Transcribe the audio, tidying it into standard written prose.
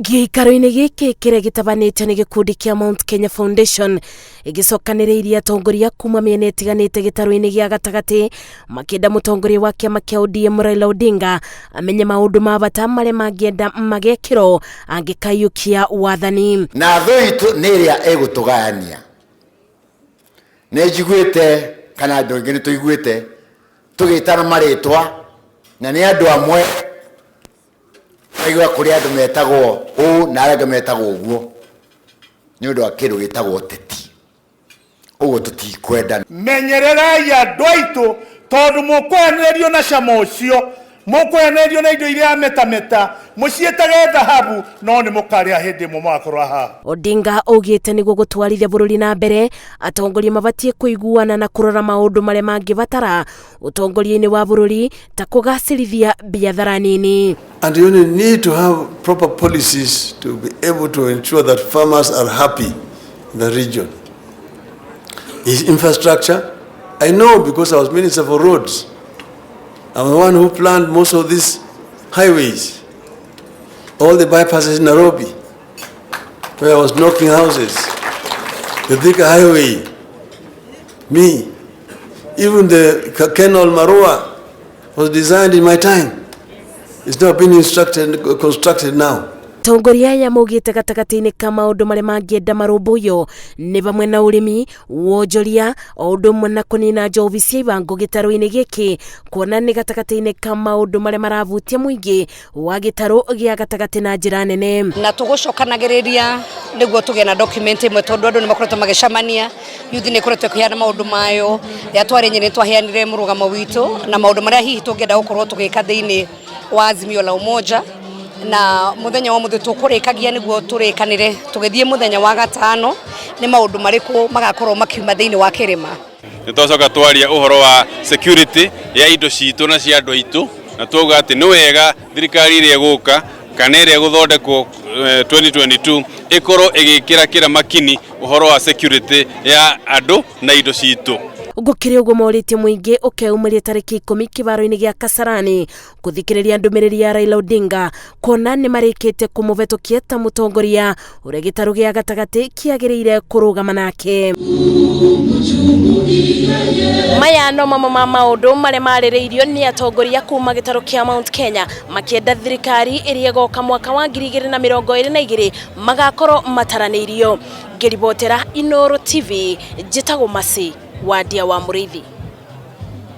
Gĩikaro-inĩ gĩkĩ kĩrĩa gĩtabanĩtio nĩ gĩkundi kĩa Mount Kenya Foundation gĩcokanĩrĩirie atongoria kuma mĩena ĩtiganĩte gĩtarũ-inĩ gĩa gatagatĩ makĩenda mũtongoria wa kĩama kĩa ODM Raila Odinga amenye maũndũ ma bata marĩa mangĩenda magekĩrwo angĩkaiyũkia wathani. Na thũ itũ nĩ ĩrĩa ĩgũtũgayania. Nĩ njiguĩte kana andũ aingĩ nĩ tũiguĩte tũgĩtana marĩtwa na nĩ andũ amwe Ũkaigua kũrĩ andũ metagwo ũũ na arĩa angĩ metagwo ũguo nĩ ũndũ wa kĩndũ gĩtagwo ũteti. Ũguo tũtikwenda. Menyererai andũ aitũ, tondũ mũkũhenererio na cama ũcio, mũkũhenererio na indo iria metameta, mũciĩtage thahabu, no nĩ mũkarĩa hĩndĩ ĩmwe mũgakorwo haha. Odinga augĩte nĩguo gũtwarithia bũrũri na mbere, atongoria mabatiĩ kũiguana na kũrora maũndũ marĩa mangĩbatara ũtongoria-inĩ wa bũrũri ta kũgacĩrithia biathara nini. And you only need to have proper policies to be able to ensure that farmers are happy in the region. Is infrastructure? I know because I was Minister for Roads. I'm the one who planned most of these highways, all the bypasses in Nairobi, where I was knocking houses, the Thika Highway, me. Even the Kenol Marua was designed in my time. It's not been instructed, constructed now. Atongoria aya maugĩte gatagatĩ-inĩ ka maũndũ marĩa mangĩenda marũmbũiyo nĩ vamwe na ũrĩmi, wonjoria, o ũndũ ũmwe na kũnina njovi cia ibango gĩtarũ-inĩ gĩkĩ, kuona nĩ gatagatĩ-inĩ ka maũndũ marĩa maravutia mũingĩ wa gĩtarũ gĩa gatagatĩ na njĩra nene. Na tũgũcokanagĩrĩria nĩguo tũgĩe na document ĩmwe tondũ andũ nĩ makoretwo magĩcemania, youth nĩ ĩkoretwo ĩkĩheana maũndũ mayo, rĩrĩa twarĩ Nyĩrĩ nĩ twaheanire mũrũgamo witũ na maũndũ marĩa hihi tũngĩenda gũkorwo tũgĩka thĩinĩ wa Azimio la Umoja, na mũthenya wa ũmũthĩ tũkũrĩkagia nĩguo tũrĩkanĩre tũgĩthiĩ mũthenya wa gatano nĩ maũndũ marĩkũ magakorwo makiuma thĩinĩ wa kĩrĩma. Nĩ twacoka twaria ũhoro wa security ya indo citũ na cia andũ aitũ, na twauga atĩ nĩ wega thirikari ĩrĩa ĩgũka kana ĩrĩa ĩgũthondekwo 2022 ĩkorwo ĩgĩkĩra kĩra makini ũhoro wa security ya andũ na indo citũ. Gũkĩrĩ ũguo morĩtie mũingĩ ũkeyumĩria tarĩki 10 kĩbaro-inĩ gĩa Kasarani kũthikĩrĩria ndũmĩrĩri ya Raila Odinga kuona nĩ marĩkĩte kũmũvetũkia ta mũtongoria ũrĩa gĩtarũ gĩa gatagatĩ kĩagĩrĩire kũrũgama nake. Maya no mamwe ma maũndũ marĩa marĩrĩirio nĩ atongoria kuma gĩtarũ kĩa Mount Kenya makĩenda thirikari ĩrĩa ĩgoka mwaka wa 2022 magakorwo mataranĩirio. Ngĩribotera Inooro TV, njĩtagwo Mercy Wandia wa Mũrĩithi.